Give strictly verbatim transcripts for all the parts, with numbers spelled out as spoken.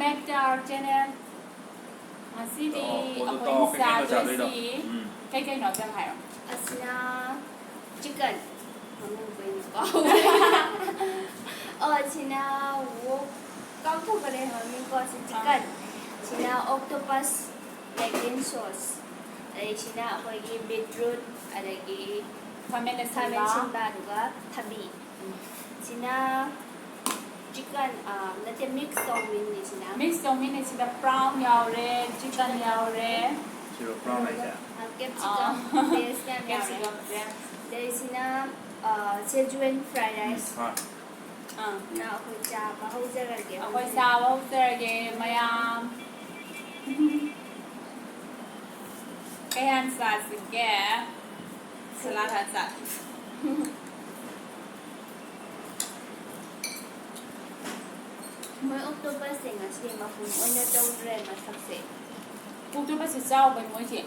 Back to our channel. ꯉꯁꯤꯗꯤ ꯑꯣ, ꯑꯣ, ꯑꯩꯈꯣꯏꯅ ꯇꯧꯔꯛꯀꯦ, ꯀꯩꯅꯣ ꯆꯥꯗꯣꯏꯁꯤ ꯆꯥꯗꯣꯏꯗꯣ? ꯎꯝ꯫ ꯀꯩ ꯀꯩꯅꯣ ꯑꯝꯇꯪ ꯍꯥꯏꯔꯣ꯫ ꯑꯁꯤꯅ chicken꯫ ꯃꯃꯤꯡ ꯀꯩꯅꯣ ꯀꯥꯎꯔꯦ꯫ ꯑꯣ, ꯁꯤꯅ wok-, ꯀꯥꯎꯊꯣꯛꯈ꯭ꯔꯦ ꯃꯃꯤꯡ ꯀꯣ꯫ ꯁꯤ chicken꯫ ꯑꯥ꯫ ꯁꯤꯅ octopus, red bean sauce꯫ ꯑꯗꯩ ꯁꯤꯅ ꯑꯩꯈꯣꯏꯒꯤ beetroot, ꯑꯗꯒꯤ ꯈꯥꯃꯦꯟ ꯑꯁꯤꯟꯕ꯫ ꯈꯥꯃꯦꯟ ꯑꯁꯤꯟꯕ, ꯑꯗꯨꯒ ꯊꯕꯤ꯫ ꯎꯝ꯫ ꯁꯤꯅ chicken, ꯑ, ꯅꯠꯇꯦ, mix chow mein-ꯅꯤ ꯁꯤꯅ꯫ Mix chow mein-ꯅꯤ ꯁꯤꯗ prawn ꯌꯥꯎꯔꯦ, chicken ꯌꯥꯎꯔꯦ꯫ ꯁꯤꯔꯣ prawn ꯍꯥꯏꯁꯦ? ꯑ, capsicum, ꯑꯥ꯫ Veg ꯃꯌꯥꯝ ꯌꯥꯎꯔꯦ꯫ Capsicum, veg꯫ ꯑꯗꯩ ꯁꯤꯅ, ꯑ, Szechuan fried rice꯫ ꯎꯝ, ꯍꯣꯏ꯫ ꯑꯥ꯫ ꯅ ꯑꯩꯈꯣꯏ ꯆꯥꯕ ꯍꯧꯖꯔꯒꯦ ꯑꯩꯈꯣꯏ ꯍꯧꯖꯤꯛ꯫ ꯆꯥꯕ ꯍꯧꯖꯔꯒꯦ ꯃꯌꯥꯝ꯫ ꯀꯩ ꯍꯥꯟꯅ ꯆꯥꯁꯤꯒꯦ? ꯁꯂꯥꯗ ꯍꯥꯟꯅ ꯆꯥ-, ꯃꯣꯏ octopus-ꯁꯦ ꯉꯁꯤ ꯃꯄꯨꯝ ꯑꯣꯏꯅ ꯇꯧꯗ꯭ꯔꯦ ꯃꯁꯛꯁꯦ꯫ Octopus-ꯁꯦ ꯆꯥꯎꯕꯩ ꯃꯣꯏꯁꯦ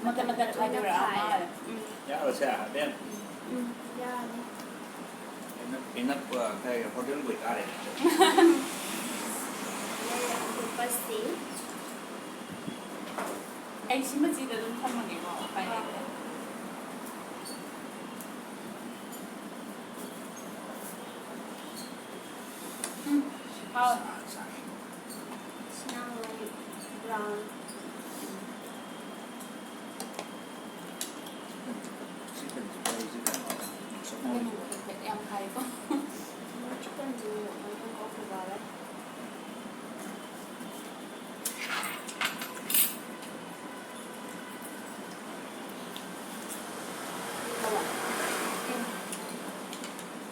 ꯃꯇꯠ ꯃꯇꯠ ꯑꯣꯏꯅ ꯈꯥꯏꯗꯣꯔꯛꯑ ꯈꯥꯏꯔꯦ꯫ ꯃꯥꯜꯂꯦ꯫ ꯎꯝ꯫ ꯌꯥꯔꯣꯏꯁꯦ, ꯑꯕꯦꯝ꯫ ꯎꯝ, ꯌꯥꯔꯅꯤ꯫ ꯄꯤꯅꯠ, ꯄꯤꯅꯠ, ꯑ, ꯀꯩ, hotel boy ꯇꯥꯔꯦ꯫ Octopus-ꯁꯤ꯫ ꯑꯩ ꯁꯤ ꯃꯆꯤꯗ ꯑꯗꯨꯝ ꯊꯝꯃꯒꯦꯀꯣ, ꯎꯄꯥꯏ ꯂꯩꯇꯦ꯫ ꯎꯝ, ꯍꯥꯎ꯫ ꯁꯤꯅ ꯑꯃꯨꯛ brown꯫ Chicken ꯁꯨ ꯀꯔꯤ chicken ꯅꯣ? ꯎꯝ, ꯐꯦꯠ ꯌꯥꯝ ꯍꯥꯏꯀꯣ꯫ ꯃꯣꯏ chicken ꯁꯤ ꯃꯃꯤꯡ ꯀꯥꯎꯊꯣꯛꯈ꯭ꯔꯦ꯫ ꯍꯥꯎꯕ꯫ ꯎꯝ꯫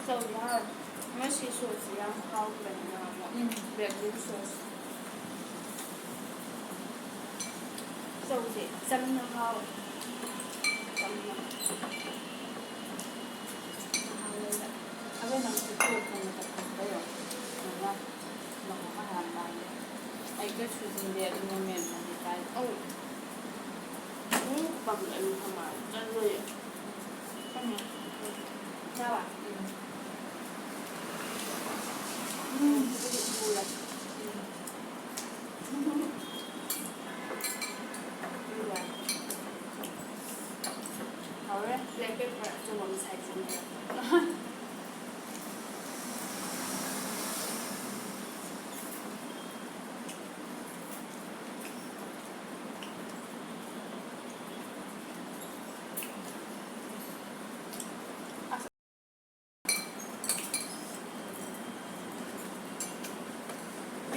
ꯆꯧꯁꯨ ꯍꯥꯎꯋꯦ꯫ ꯃꯣꯏ ꯁꯤ sauce ꯁꯤ ꯌꯥꯝ ꯍꯥꯎꯈꯤꯕꯅꯦ ꯅꯍꯥꯟꯃꯨꯛ꯫ ꯎꯝ꯫ Red bean sauce꯫ ꯆꯧꯁꯦ ꯆꯝꯅ ꯍꯥꯎꯋꯦ꯫ ꯆꯝꯅ꯫ ꯃꯍꯥꯎ ꯂꯩꯕ꯫ ꯑꯗꯣ ꯅꯪ ꯁꯤ ꯀꯣꯛ ꯊꯣꯡꯕ ꯆꯠꯄꯗꯣ ꯀꯩꯅꯣ? ꯃꯍꯥꯎ ꯃꯍꯥꯎ ꯃꯥꯜꯂꯦ꯫ ꯑꯩꯒ ꯁꯨꯖꯤꯟꯗꯦ ꯑꯗꯨ ꯃꯣꯃꯦꯟ ꯍꯧꯖꯤꯛꯀꯥꯟ꯫ ꯑꯧ꯫ ꯎꯝ, ꯄꯥꯝꯃꯦ ꯑꯩ ꯃꯍꯥꯎ ꯃꯥꯜꯂꯦ꯫ ꯆꯥꯅꯤꯡꯉꯦ꯫ ꯆꯥꯕ? ꯎꯝ꯫ ꯎꯝ꯫ ꯎꯝ꯫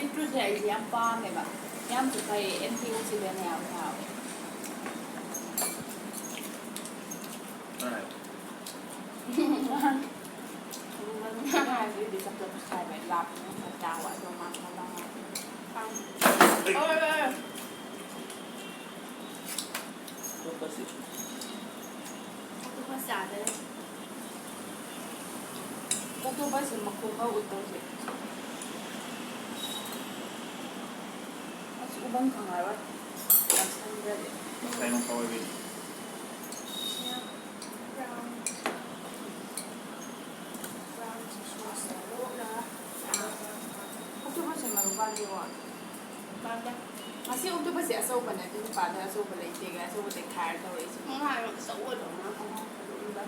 ꯕꯤꯠꯔꯨꯠꯁꯦ ꯑꯩꯗꯤ ꯌꯥꯝ ꯄꯥꯝꯃꯦꯕ꯫ ꯌꯥꯝꯁꯨ ꯐꯩ, ꯑꯦꯟꯇꯤ ꯑꯣꯛꯁꯤꯗꯦꯟ ꯌꯥꯝ ꯌꯥꯎꯋꯦ꯫ ꯑꯗꯨꯒ ꯍꯥꯏꯕꯗꯤ ꯆꯞ ꯆꯞ ꯍꯥꯏꯕ ꯂꯥꯞꯄꯅ ꯈꯔ ꯆꯥꯎꯕ ꯑꯗꯣ ꯃꯥ ꯈꯔ ꯂꯥꯞꯄ꯫ ꯄꯥꯝꯃꯦ꯫ ꯑꯣꯏ, ꯑꯣꯏ, ꯑꯣꯏ꯫ ꯑꯣꯛꯇꯣꯄꯁ ꯆꯥꯗꯔꯦ꯫ ꯑꯣꯛꯇꯣꯄꯁꯁꯦ ꯃꯈꯣꯡ ꯈꯔ ꯎꯠꯇꯧꯁꯦ꯫ ꯑꯁ, ꯎꯐꯝ ꯈꯪꯉꯔꯣꯏ꯫ ꯌꯥꯝ ꯁꯟꯗ꯭ꯔꯗꯤ꯫ ꯃꯁꯥꯏ ꯃꯈꯥ ꯑꯣꯏꯕꯩꯅꯤ꯫ ꯁꯤꯅ ꯕ꯭ꯔꯥꯎꯟ꯫ ꯕ꯭ꯔꯥꯎꯟꯁꯤ ꯁꯣꯁꯇ ꯂꯣꯠꯂꯒ ꯆꯥꯕ꯫ ꯑꯣꯛꯇꯣꯄꯁꯁꯦ ꯃꯔꯨ ꯄꯥꯟꯗꯦꯀꯣ? ꯄꯥꯟꯗꯦ꯫ ꯉꯁꯤ ꯑꯣꯛꯇꯣꯄꯁꯁꯦ ꯑꯆꯧꯕ ꯅꯠꯇꯦ, ꯅꯨꯄꯥꯗ ꯑꯆꯧꯕ ꯂꯩꯇꯦꯒ ꯑꯆꯧꯕ ꯂꯩꯈꯥꯏꯔ ꯇꯧꯔꯛꯏꯁꯦ꯫ ꯉꯥꯏꯔꯣ, ꯑꯆꯧꯕꯗꯣ ꯉꯥꯏꯈꯣ꯫ ꯑꯗꯨꯝꯕ꯫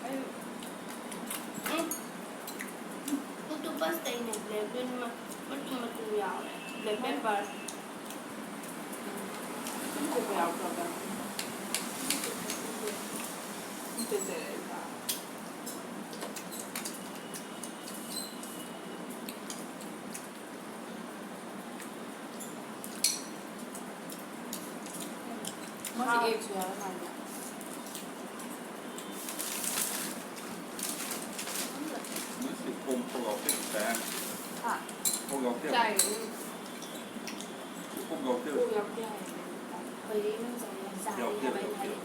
ꯑꯩ, ꯎꯝ꯫ ꯑꯣꯛꯇꯣꯄꯁꯇꯩꯅꯦ, ꯕ꯭ꯂꯦꯛ ꯕꯤꯟ ꯃ-, ꯃꯇꯨꯝ ꯃꯇꯨꯝ ꯌꯥꯎꯔꯦ꯫ Black paper. ꯎꯝ꯫ ꯀꯣꯛꯄ ꯌꯥꯎꯗ꯭ꯔꯕ? ꯎꯝ꯫ ꯃꯣꯏꯁꯦ ꯑꯥ꯫ ꯑꯦꯒꯁꯨ ꯌꯥꯎꯔ ꯃꯥꯜꯂꯦ꯫ ꯃꯣꯏꯁꯦ ꯄꯣꯛ, ꯄꯣꯛ ꯌꯥꯎꯗꯦ ꯆꯥ ꯌꯥꯅꯤ꯫ ꯍꯥ? ꯄꯣꯛ ꯌꯥꯎꯗꯦ꯫ ꯆꯥꯏ, ꯎꯝ꯫ ꯄꯣꯛ ꯌꯥꯎꯗꯦ꯫ ꯄꯣꯛ ꯌꯥꯎꯗꯦ ꯍꯥꯏꯌꯦ꯫ ꯑꯩꯈꯣꯏꯗꯤ ꯑꯗꯨꯝ ꯆꯥꯏ, ꯆꯥꯗꯦ ꯌꯥꯎꯗꯦ, ꯍꯥꯏꯕ ꯑꯩꯅ ꯌꯥꯎꯗꯦ꯫ ꯍꯥꯏꯗꯤ꯫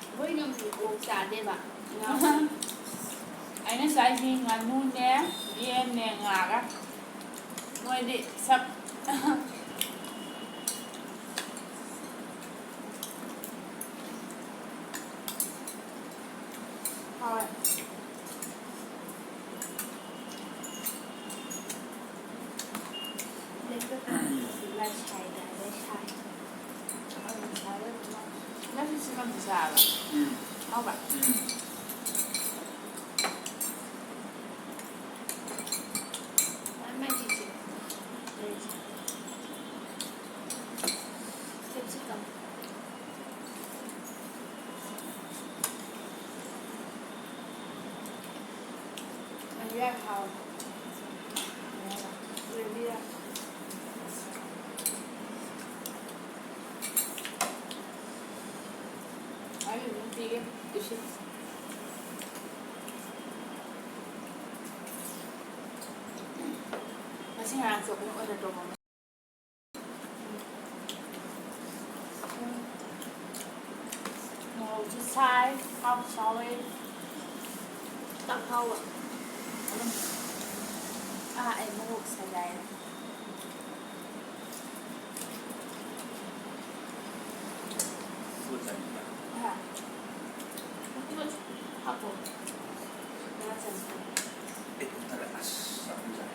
ꯑꯩꯈꯣꯏ ꯌꯨꯝꯗꯤ ꯑꯣꯛ ꯆꯥꯗꯦꯕ꯫ ꯑꯩꯅ ꯆꯥꯏꯁꯤ ꯉꯥꯅꯨꯅꯦ, ꯌꯦꯟꯅꯦ, ꯉꯥꯒ꯫ ꯃꯣꯏꯗꯤ ꯁꯛ꯫ ꯍꯥꯎꯋꯦ꯫ ꯕ꯭ꯂꯦꯛ ꯄꯦꯄꯔ ꯁꯥꯏꯗ ꯁꯥꯏ꯫ ꯅꯪꯁꯨ ꯁꯤꯃꯗꯤ ꯆꯥꯔꯕ? ꯎꯝ꯫ ꯍꯥꯎꯕ꯭ꯔꯥ? ꯎꯝ꯫ ꯃꯥꯏ ꯃꯥꯏ ꯆꯤꯛꯁꯦ꯫ ꯀꯦꯞꯁꯤꯀꯝ꯫ ꯌꯥꯝ ꯍꯥꯎꯋꯦ꯫ ꯒ꯭ꯔꯦꯚꯤ ꯌꯥꯝ꯫ ꯑꯩ ꯑꯗꯨꯝ ꯄꯤꯒꯦ, ꯏꯁꯤꯡ꯫ ꯉꯁꯤ ꯉꯔꯥꯡꯁꯨ ꯑꯩꯈꯣꯏꯅ order ꯇꯧꯕ꯫ ꯎꯝ꯫ ꯃꯣꯔꯣꯛꯁꯨ ꯁꯥꯏ, ꯍꯥꯎꯁꯨ ꯍꯥꯎꯋꯦ꯫ ꯆꯥꯛ ꯍꯥꯎꯕ꯫ ꯑꯗꯨꯝ꯫ ꯑꯥ, ꯑꯩ ꯃꯣꯔꯣꯛ ꯁꯥꯏ ꯌꯥꯏ꯫ ꯍꯥ꯫ ꯍꯥꯞꯄꯣ꯫ ꯉꯥ ꯆꯪꯉꯛꯄꯅꯤ꯫ ꯑꯦ, ꯄꯨꯛ ꯊꯜꯂꯦ꯫ ꯑꯁ, ꯆꯥꯛ ꯌꯥꯝ ꯆꯥꯏ꯫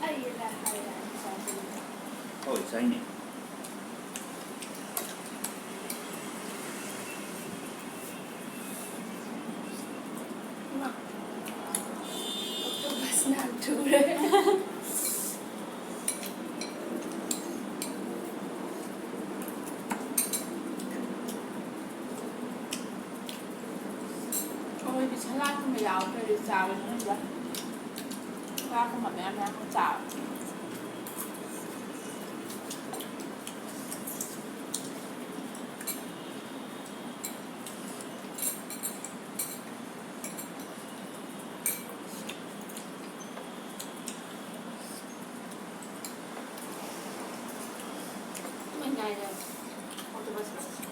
ꯑꯩ ꯂꯥꯏ ꯍꯥꯏꯔꯦ, ꯑꯩ ꯆꯥꯗꯣꯏꯅꯦ꯫ ꯍꯣꯏ, ꯆꯥꯏꯅꯦ꯫ ꯏꯃꯥ꯫ Octopus ꯅꯥꯟꯊꯨꯔꯦ꯫ ꯑꯩꯈꯣꯏꯗꯤ ꯁꯂꯥꯗꯀꯨꯝꯕ ꯌꯥꯎꯗ꯭ꯔꯗꯤ ꯆꯥꯕ ꯉꯝꯗꯦ꯫ ꯁꯂꯥꯗꯀꯨꯝꯕ ꯃꯌꯥꯝ ꯃꯌꯥꯝ ꯆꯥꯕ꯫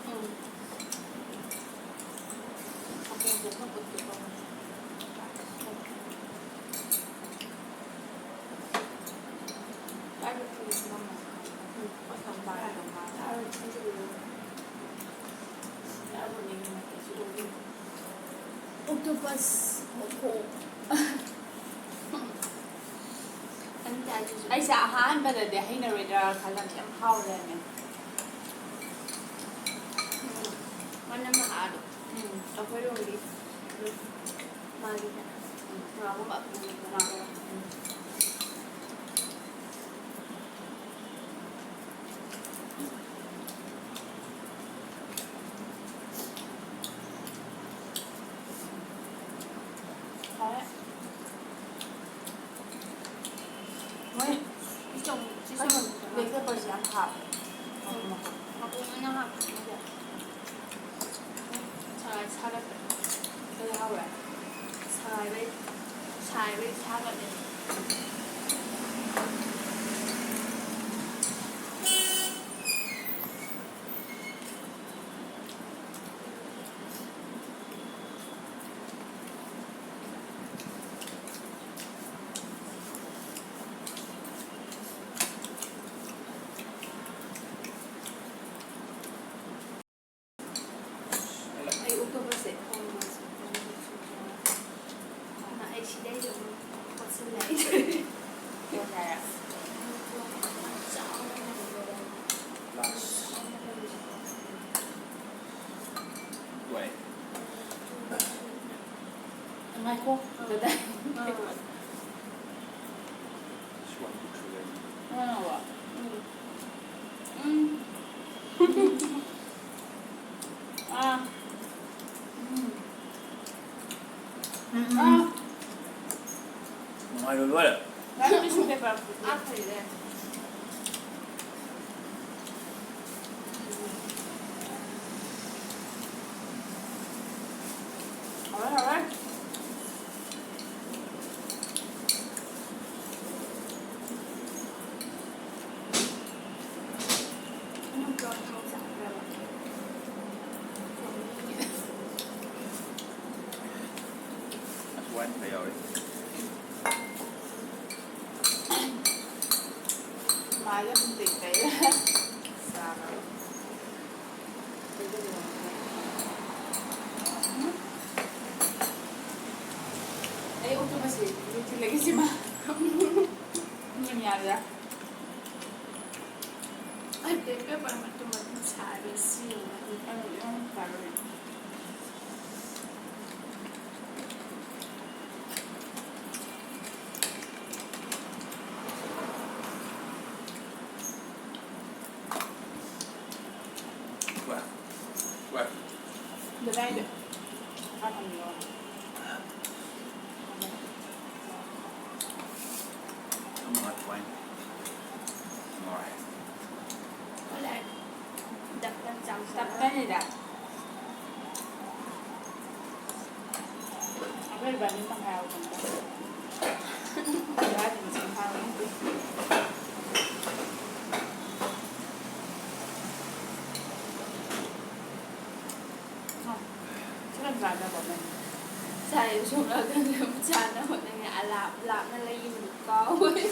ꯎꯝ꯫ Octopus ꯃꯈꯣꯡ꯫ ꯑꯩꯁꯦ ꯑꯍꯥꯟꯕꯗꯗꯤ ꯍꯩꯅꯔꯣꯏꯗ꯭ꯔꯥ ꯈꯜꯂꯝꯃꯦ, ꯌꯥꯝ ꯍꯥꯎ ꯂꯩꯔꯝꯃꯦ꯫ ꯎꯝ, ꯃꯅꯝ ꯃꯍꯥꯗꯣ꯫ ꯎꯝ꯫ ꯑꯩꯈꯣꯏꯔꯣꯝꯒꯤ ꯑꯗꯨꯝ ꯃꯥꯒꯤ ꯉꯥꯒꯨꯝꯕ ꯑꯀꯪꯕ ꯉꯥꯒꯨꯝꯕ꯫ ꯎꯝ꯫ ꯃꯄꯨꯝ ꯑꯣꯏꯅ ꯍꯥꯞꯄꯅꯦ꯫ ꯁꯥꯏ ꯁꯥꯒꯠꯄ꯫ ꯀꯩ ꯍꯥꯎꯔꯦ? ꯁꯥꯏꯕꯩ, ꯁꯥꯏꯕꯩ ꯁꯥꯒꯠꯂꯦ꯫ ꯑꯩ octopus ꯁꯦ ꯊꯣꯡꯕꯁꯦ ꯑꯩ ꯁꯤꯗꯩꯗ ꯑꯃꯨꯛ ꯀꯣꯠꯁꯤꯜꯂꯦ꯫ ꯀꯣꯠ ꯍꯥꯏꯔ? ꯋꯥꯏ꯫ ꯉꯥꯏꯈꯣ꯫ ꯀꯗꯥꯏ? ꯑꯥ꯫ ꯁꯤ ꯋꯥꯟ ꯇꯨ ꯊ꯭ꯔꯤ ꯂꯩ꯫ ꯑꯥ, ꯋꯥ꯫ ꯎꯝ꯫ ꯎꯝ꯫ ꯑꯥ꯫ ꯎꯝ꯫ ꯎꯝ, ꯎꯝ꯫ ꯑꯥ꯫ ꯅꯨꯡꯉꯥꯏꯕ ꯂꯣꯏꯔꯦ꯫ ꯅꯪ tissue paper ꯑꯝꯇ ꯑꯥ, ꯐꯩꯅꯦ꯫ ꯍꯥꯎꯔꯦ, ꯍꯥꯎꯔꯦ꯫ ꯑꯁ, ꯋꯥꯏꯟ ꯈꯔ ꯌꯥꯎꯔꯤ꯫ ꯃꯥꯏꯗ ꯑꯗꯨꯝ ꯇꯩ ꯇꯩꯔꯦ꯫ ꯆꯥꯔꯕ꯫ ꯑꯩ ꯑꯣꯛꯇꯣꯄꯁꯁꯦ ꯂꯣꯏꯁꯤꯜꯂꯒꯦ ꯁꯤꯃ꯫ ꯃꯤ ꯃꯌꯥꯝꯗ꯫ ꯑꯩ black pepper ꯃꯇꯨꯝ ꯃꯇꯨꯝ ꯁꯥꯏꯔꯦ ꯁꯤ ꯌꯦꯡꯉꯣ꯫ ꯑꯩ ꯌꯥꯝ ꯐꯔꯦ꯫ ꯋꯥ, ꯋꯥ꯫ ꯀꯗꯥꯏꯗ? ꯑꯥ, ꯊꯝꯃꯤꯔꯣ? ꯌꯥꯝ ꯅꯨꯡꯉꯥꯏ꯫ ꯅꯨꯡꯉꯥꯏ꯫ ꯏꯕꯥꯅꯤ ꯇꯪꯈꯥꯏ ꯌꯥꯎꯕꯅꯤꯗ꯫ ꯏꯕꯥꯅꯤ ꯇꯪꯈꯥꯏ ꯌꯥꯎꯕꯅꯤꯗ꯫ ꯁꯤꯅ ꯆꯥꯅꯕ ꯃꯩ꯫ ꯆꯥꯏ ꯁꯣꯝꯂꯥꯛꯀꯥꯟꯗ ꯑꯃꯨꯛ ꯆꯥꯅꯕ ꯅꯪꯅ ꯑꯂꯥꯞ ꯂꯥꯞꯅ ꯂꯩꯈꯤꯕꯗꯨ ꯀꯥꯎꯋꯦ꯫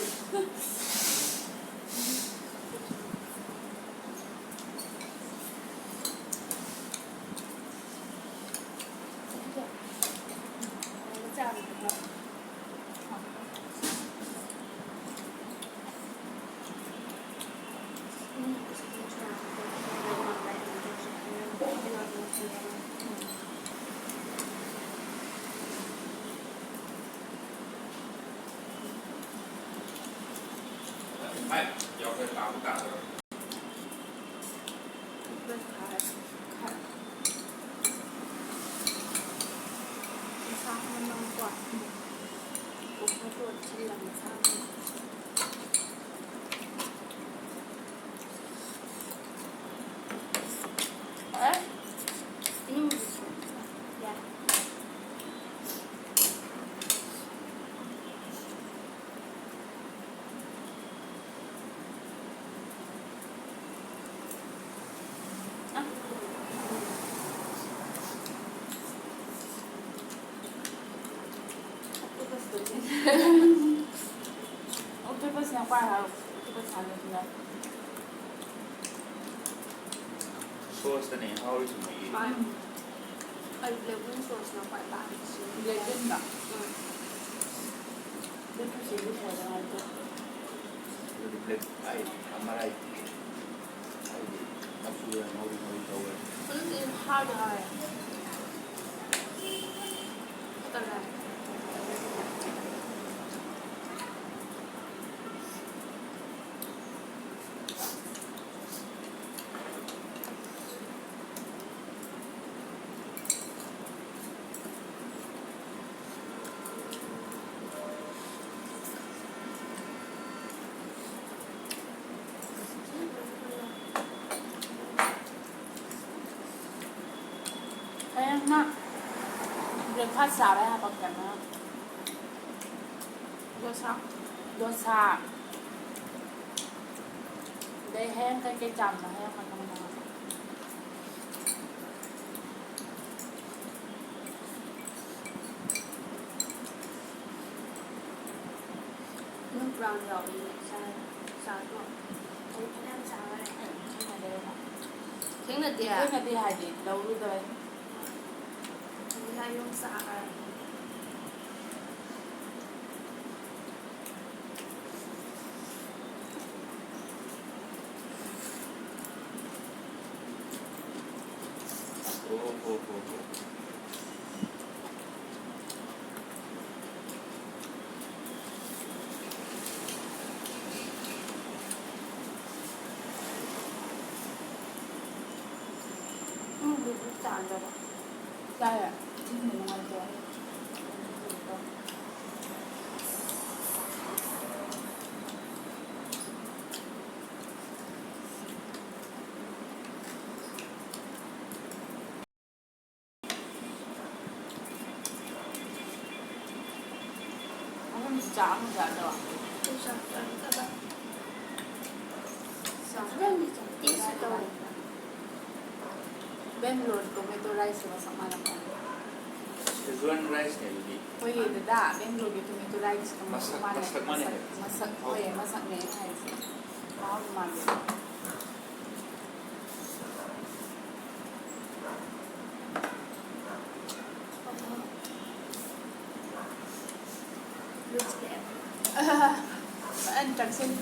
Octopus ꯅ ꯈ꯭ꯋꯥꯏ ꯍꯥꯎ꯫ Octopus ꯍꯥꯟꯅꯁꯤꯅ꯫ Sauce ꯇꯅꯦ ꯍꯥꯎꯔꯤꯁꯤ ꯃꯣꯏꯒꯤ꯫ ꯃꯥꯅꯤ꯫ ꯑꯩ black bean sauce ꯅ ꯈ꯭ꯋꯥꯏ ꯄꯥꯝꯃꯤ꯫ Black bean ꯗ? ꯎꯝ꯫ Black bean sauce ꯁꯦ ꯍꯥꯎꯕ ꯉꯥꯛꯇ꯫ ꯑꯗꯨꯗꯤ black ꯑꯩ ꯑꯃꯔꯥꯏ ꯍꯥꯏꯗꯤ ꯃꯆꯨ ꯉꯧꯔꯤ ꯉꯧꯔꯤ ꯇꯧꯋꯦ꯫ ꯑꯗꯨꯗꯤ ꯍꯥꯎꯗꯤ ꯍꯥꯎꯋꯦ꯫ ꯇꯜꯂꯦ꯫ ꯕ꯭ꯔꯦꯛꯐꯥꯁ ꯆꯥꯕ ꯌꯥꯕ ꯀꯩꯅꯣ꯫ ꯗꯣꯁꯥ꯫ ꯗꯣꯁꯥ꯫ ꯑꯗꯩ ꯍꯌꯦꯡ ꯀꯩꯀꯩ ꯆꯥꯕꯅꯣ ꯍꯌꯦꯡ ꯃꯊꯪ ꯃꯊꯪ꯫ ꯅꯪ ꯄ꯭ꯔꯥꯟ ꯌꯥꯎꯕꯅꯦ ꯆꯥ-, ꯆꯥꯗ꯭ꯔꯣ? ꯑꯩ ꯐꯅꯌꯥꯝ ꯆꯥꯈ꯭ꯔꯦ꯫ ꯊꯦꯡꯅꯗꯦꯕ꯫ ꯊꯦꯡꯅꯗꯦ? ꯊꯦꯡꯅꯗꯦ ꯍꯥꯏꯗꯤ ꯂꯧꯔꯨꯗꯕꯩ꯫ ꯉꯁꯥꯏ ꯌꯨꯝ ꯆꯥꯈ꯭ꯔꯦ꯫ ꯑꯣ ꯍꯣ ꯍꯣ ꯍꯣ꯫ ꯎꯝ, ꯕꯨꯕꯨ ꯆꯥꯗꯕ꯫ ꯆꯥꯏꯌꯦ꯫ ꯏꯁꯤꯡꯗꯣ ꯅꯨꯡꯉꯥꯏꯇꯦ꯫ ꯑꯍꯨꯝꯁꯤ ꯆꯥ ꯑꯃ ꯆꯥꯗ꯭ꯔꯣ? ꯑꯩ ꯆꯥꯛ ꯆꯥꯅꯤꯡꯗꯕ꯫ ꯆꯥꯛ ꯇꯦꯁ ꯇꯧ꯫ ꯕꯦꯡꯒ꯭ꯂꯣꯔ ꯇꯣꯃꯦꯇꯣ ꯔꯥꯏꯁꯁꯦ ꯃꯁꯛ ꯃꯥꯟꯅꯕ꯫ ꯁꯦꯖ꯭ꯋꯥꯟ ꯔꯥꯏꯁꯅꯦ ꯑꯗꯨꯗꯤ꯫ ꯍꯣꯏꯌꯦ ꯗꯗꯥ, ꯕꯦꯡꯒ꯭ꯂꯣꯔꯒꯤ ꯇꯣꯃꯦꯇꯣ ꯔꯥꯏꯁꯀ ꯃꯁꯛ, ꯃꯥꯟꯅꯩ꯫ ꯃꯁꯛ ꯃꯥꯟꯅꯩ ꯃꯁꯛ, ꯍꯥꯏꯕ꯫ ꯃꯁꯛ, ꯍꯣꯏꯌꯦ, ꯃꯁꯛꯅꯦ ꯑꯩꯅ ꯍꯥꯏꯁꯦ꯫ ꯃꯍꯥꯎꯗꯤ ꯃꯥꯟꯗꯦ꯫ ꯐꯖꯅ ꯆꯪꯁꯤꯟ꯫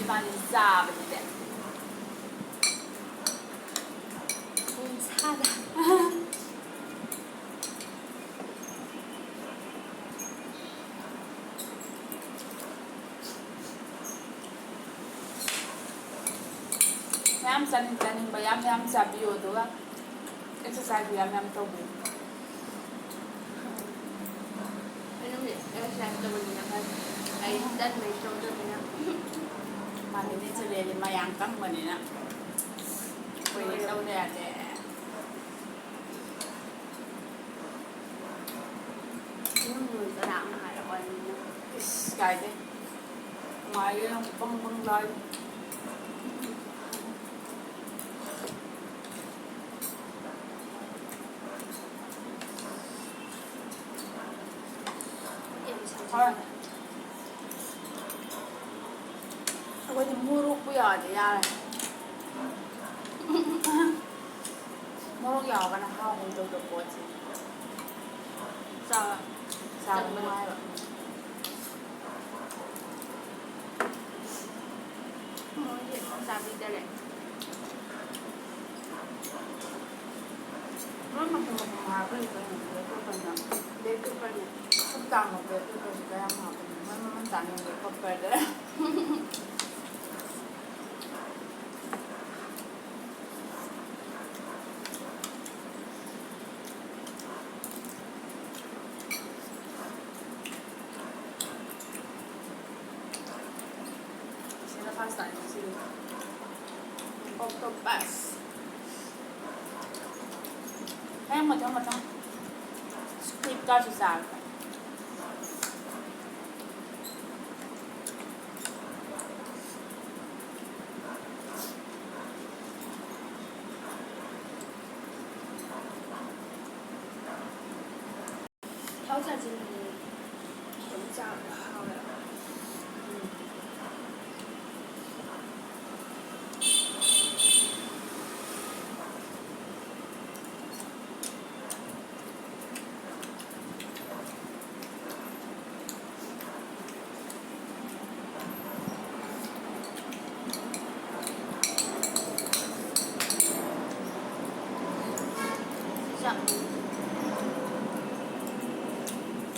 ꯏꯕꯥꯅꯤ ꯆꯥꯕꯗꯤꯅꯦ꯫ ꯄꯨꯡ ꯁꯥꯗ꯫ ꯃꯌꯥꯝ ꯆꯥꯅꯤꯡ ꯆꯥꯅꯤꯡꯕ ꯌꯥꯝ ꯌꯥꯝ ꯆꯥꯕꯤꯌꯨ, ꯑꯗꯨꯒ ꯑꯦꯛꯁꯔꯁꯥꯏꯁꯁꯨ ꯌꯥꯝ ꯌꯥꯝ ꯇꯧꯕꯤꯌꯨ꯫ ꯑꯩꯅ ꯑꯦꯛꯁꯔꯁꯥꯏꯁ ꯇꯧꯕꯅꯤꯅ ꯈꯔ ꯑꯩ ꯇꯟꯕꯩ ꯇꯧꯗꯕꯅꯤꯅ꯫ ꯃꯥꯗꯤ ꯅꯦꯆꯔꯦꯜꯂꯤ ꯃꯌꯥꯡ ꯀꯪꯕꯅꯤꯅ ꯑꯩꯈꯣꯏꯗꯤ ꯇꯧꯗ ꯌꯥꯗꯦ꯫ ꯏꯁ, ꯀꯥꯏꯗꯩ꯫ ꯃꯥꯏꯒ ꯌꯥꯝ ꯕꯪ ꯕꯪ ꯂꯥꯎꯔꯤ꯫ ꯍꯣꯏ꯫ ꯑꯩꯈꯣꯏꯗꯤ ꯃꯣꯔꯣꯛꯄꯨ ꯌꯥꯎꯔꯗꯤ ꯌꯥꯔꯦ꯫ ꯃꯣꯔꯣꯛ ꯌꯥꯎꯔꯒꯅ ꯍꯥꯎꯒꯨꯝ ꯇꯧꯗꯕ ꯄꯣꯠꯁꯦ꯫ ꯆꯥꯕ꯫ ꯆꯥꯕ ꯆꯪꯕ꯫ ꯅꯨꯡꯉꯥꯏꯕ꯫ ꯃꯣꯏꯗꯤ ꯆꯥꯕꯤꯗꯔꯦ꯫ ꯃꯣꯏ ꯃꯄꯨꯟ ꯃꯄꯨꯟ ꯍꯥꯞꯄꯅꯤ ꯀꯩꯅꯣ, black pepperꯅ꯫ Black pepperꯅꯦ꯫ ꯁꯨꯛ ꯇꯥꯡꯕ black pepperꯁꯦ ꯀꯌꯥꯝ ꯍꯥꯞꯄꯅꯤ? ꯃꯣꯏ ꯃꯃꯜ ꯇꯥꯡꯉꯤ black pepperꯗ꯫ ꯁꯤꯅ first time ꯁꯤꯒꯤ octopus꯫ ꯍꯌꯦꯡ ꯃꯊꯪ ꯃꯊꯪ squidꯀꯁꯨ ꯆꯥꯔꯒ꯫ ꯊꯥꯎ ꯆꯥꯁꯤꯟꯕꯅꯦ꯫ ꯑꯗꯨꯝ ꯆꯥꯕꯗ ꯍꯥꯎꯋꯦ꯫ ꯎꯝ꯫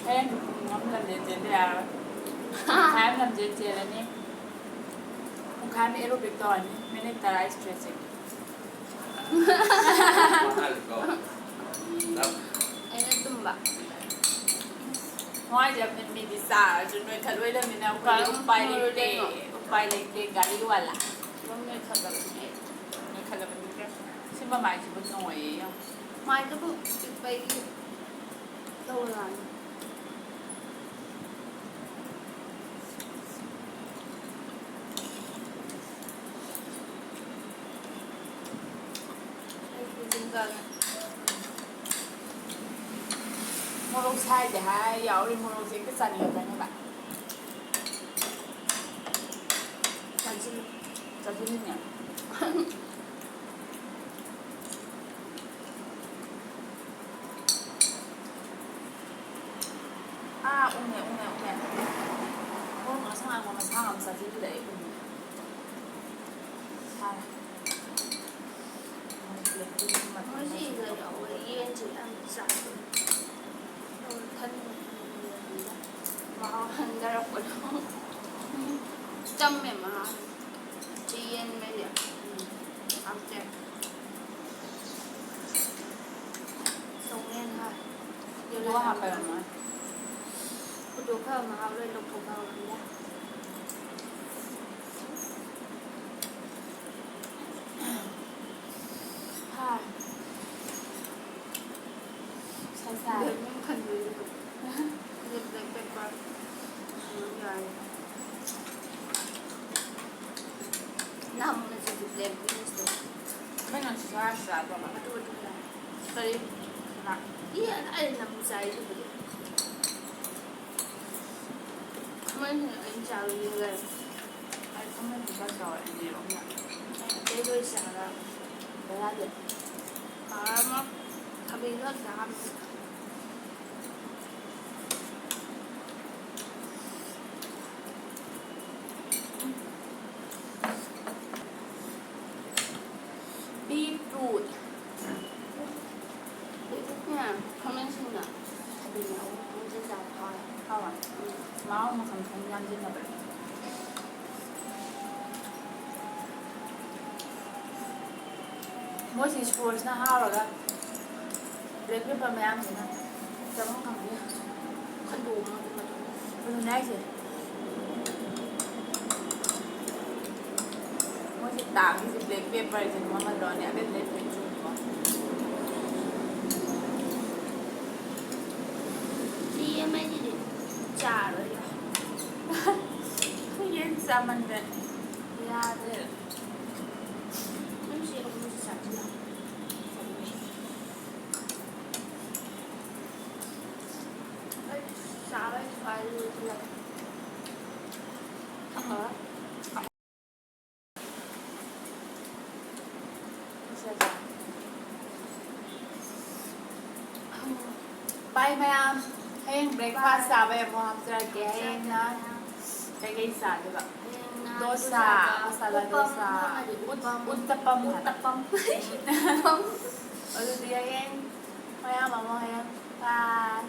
ꯍꯌꯦꯡꯗꯤ ꯄꯨꯡ ꯑꯃ ꯂꯝꯖꯦꯜ ꯆꯦꯟꯗ ꯌꯥꯔꯣꯏ꯫ ꯄꯨꯡꯈꯥꯏ ꯑꯃ ꯂꯝꯖꯦꯜ ꯆꯦꯜꯂꯅꯤ꯫ ꯄꯨꯡꯈꯥꯏ ꯑꯃ aerobic ꯇꯧꯔꯅꯤ꯫ Minute ꯇꯔꯥ stretching꯫ ꯑꯩꯅ ꯇꯨꯝꯕ꯫ ꯅꯨꯡꯉꯥꯏꯖꯕꯅꯤ, ꯃꯤꯗꯤ ꯆꯥꯔꯁꯨ ꯅꯣꯏꯈꯠꯂꯣꯏꯗꯕꯅꯤꯅ ꯑꯩꯈꯣꯏꯗꯤ ꯀꯔꯝ ꯎꯄꯥꯏ ꯂꯩꯇꯦ꯫ ꯅꯣꯏꯔꯣꯏꯗꯣꯏꯅꯣ? ꯎꯄꯥꯏ ꯂꯩꯇꯦ, ꯒꯥꯔꯤ ꯋꯥꯂꯥ꯫ ꯑꯗꯨꯝ ꯅꯣꯏꯈꯠꯂꯕꯅꯤ ꯑꯩ꯫ ꯅꯣꯏꯈꯠꯂꯕꯅꯤ꯫ ꯁꯤ ꯃꯃꯥꯏꯁꯤꯕꯨ ꯅꯣꯏꯌꯦ ꯌꯦꯡꯉꯨ꯫ ꯃꯥꯏꯗꯨꯕꯨ ꯄꯤꯛꯄꯒꯤ ꯇꯧꯔꯥꯅꯤ꯫ ꯃꯣꯔꯣꯛ ꯁꯥꯏꯗꯦ ꯍꯥꯏ ꯌꯥꯎꯔꯤ, ꯃꯣꯔꯣꯛꯁꯦ ꯍꯦꯛꯇ ꯆꯥꯅꯤꯡꯉꯛꯀꯅꯦꯕ꯫ ꯆꯥꯁꯤꯜꯂꯨ꯫ ꯆꯥꯁꯤꯜꯂꯤꯅꯦ꯫ ꯑꯥ, ꯎꯪꯉꯦ, ꯎꯪꯉꯦ, ꯎꯪꯉꯦ꯫ ꯃꯣꯔꯣꯛ ꯉꯥꯡꯁꯪ ꯉꯥꯡꯕ ꯃꯁꯥ ꯉꯥꯡ ꯆꯥꯁꯤꯜꯂꯨꯔꯦ ꯑꯩ ꯎꯪꯉꯦ꯫ ꯁꯥꯔꯦ꯫ ꯃꯣꯏꯁꯤꯒ ꯌꯥꯎꯕ ꯌꯦꯟꯁꯦ ꯌꯥꯝ ꯆꯥꯏ꯫ ꯃꯍꯥꯎ ꯍꯟꯊꯔꯛꯄꯗꯣ꯫ ꯆꯝꯃꯦ ꯃꯍꯥꯎ꯫ ꯁꯤ ꯌꯦꯟ ꯃꯩꯁꯦ꯫ ꯎꯝ꯫ ꯍꯥꯎꯇꯦ꯫ ꯁꯧꯅꯦꯅ ꯍꯥꯏ꯫ ꯌꯦꯔꯨꯝ ꯍꯥꯞꯄꯩ ꯑꯣꯏꯔꯝꯃꯣꯏ꯫ ꯈꯨꯗꯣ ꯈꯔ ꯃꯍꯥꯎ ꯂꯣꯏ ꯂꯧꯊꯣꯛꯈ꯭ꯔꯕꯅꯤꯗ꯫ ꯍꯥ꯫ ꯁꯥꯏ ꯁꯥꯏ꯫ ꯕ꯭ꯂꯦꯛ ꯈꯟꯗꯣꯏꯅꯦ꯫ ꯑꯗꯨ ꯕ꯭ꯂꯦꯛ ꯄꯦꯄꯔ ꯁꯨꯝ ꯌꯥꯏ꯫ ꯅꯍꯥꯟꯃꯨꯛꯅ ꯁꯤꯁꯨ ꯕ꯭ꯂꯦꯛ ꯕꯤꯟꯁꯇꯣ꯫ ꯑꯩꯈꯣꯏꯅ ꯁꯨ ꯆꯥꯔꯁꯨ ꯆꯥꯗꯕ꯫ ꯑꯗꯨ ꯑꯗꯨꯝ ꯌꯥꯏ꯫ ꯀꯔꯤ? ꯁꯂꯥꯗ꯫ ꯏ, ꯑꯩ ꯅꯝ ꯆꯥꯏꯗꯨꯕꯨꯗꯤ꯫ ꯃꯣꯏꯅ ꯑꯩꯅ ꯆꯥꯕ ꯌꯦꯡꯒꯦ꯫ ꯑꯩ ꯈꯪꯍꯟꯗꯦ ꯈꯔ ꯆꯥꯎꯔꯦ, ꯑꯅꯤꯔꯛ ꯑꯍꯨꯝꯂꯛ꯫ ꯑꯩ ꯑꯇꯩ ꯂꯣꯏ ꯆꯥꯔ ꯕꯦꯔꯥꯗꯤ꯫ ꯄꯥꯔ ꯑꯃ ꯊꯕꯤꯒ ꯆꯥꯕꯁꯦ꯫ Beetroot꯫ Beetrootꯅꯦ, ꯈꯥꯃꯦꯟ ꯑꯁꯤꯟꯕ꯫ ꯑꯗꯨꯅꯦ, ꯑꯃꯨꯛ ꯄꯨꯟꯁꯤꯟ ꯆꯥꯕ ꯍꯥꯎꯋꯦ꯫ ꯍꯥꯎꯋꯦ꯫ ꯎꯝ꯫ ꯃꯍꯥꯎ ꯃꯈꯜ ꯃꯈꯜ ꯌꯥꯟꯁꯤꯟꯅꯕꯅꯦ꯫ ꯃꯣꯏꯁꯤ ꯁꯣꯔꯁꯅ ꯍꯥꯎꯔꯒ black pepper ꯃꯌꯥꯝꯁꯤꯅ ꯆꯥꯐꯝ ꯈꯪꯗꯦ꯫ ꯈꯟꯗꯣꯛꯑꯒ ꯑꯗꯨꯝ ꯑꯗꯨꯝ꯫ ꯑꯗꯨꯅꯦ ꯍꯥꯏꯁꯦ꯫ ꯃꯣꯏꯁꯤ ꯇꯥꯡꯉꯤꯁꯦ black pepperꯁꯤꯅ ꯃꯃꯜꯗꯣ ꯑꯅꯦ ꯑꯕꯦꯠ black pepperꯁꯤꯀꯣ꯫ ꯁꯤ ꯑꯃꯁꯤꯗꯤ ꯆꯥꯔꯣꯏꯗ꯫ ꯌꯦꯟ ꯆꯥꯃꯟꯗꯅ ꯌꯥꯗ꯭ꯔꯦ꯫ ꯅꯪ ꯁꯤ ꯑꯍꯨꯝꯁꯤ ꯆꯥꯁꯤꯜꯂꯣ꯫ ꯆꯥꯅꯤꯡꯉꯦ꯫ ꯕꯥꯏ ꯃꯌꯥꯝ, ꯍꯌꯦꯡ ꯕ꯭ꯔꯦꯛꯐꯥꯁ ꯆꯥꯕꯩ ꯑꯃꯨꯛ ꯍꯥꯞꯆꯔꯛꯀꯦ꯫ ꯍꯌꯦꯡꯅ ꯀꯩꯀꯩ ꯆꯥꯗꯣꯏꯕ? ꯍꯌꯦꯡꯅ ꯗꯣꯁꯥ, ꯎꯇꯥꯄꯝ, ꯃꯁꯥꯂꯥ ꯗꯣꯁꯥ, ꯎꯇꯥꯄꯝ ꯍꯥꯏꯗꯤ ꯎꯠ- ꯎꯇꯥꯄꯝ꯫ ꯎꯠꯇꯄꯝ ꯍꯥꯏꯕ꯫ ꯎꯇꯥꯄꯝ꯫ ꯑꯗꯨꯗꯤ ꯍꯌꯦꯡ ꯃꯌꯥꯝ ꯑꯃꯨꯛ ꯍꯌꯦꯡ꯫ ꯕꯥꯏ꯫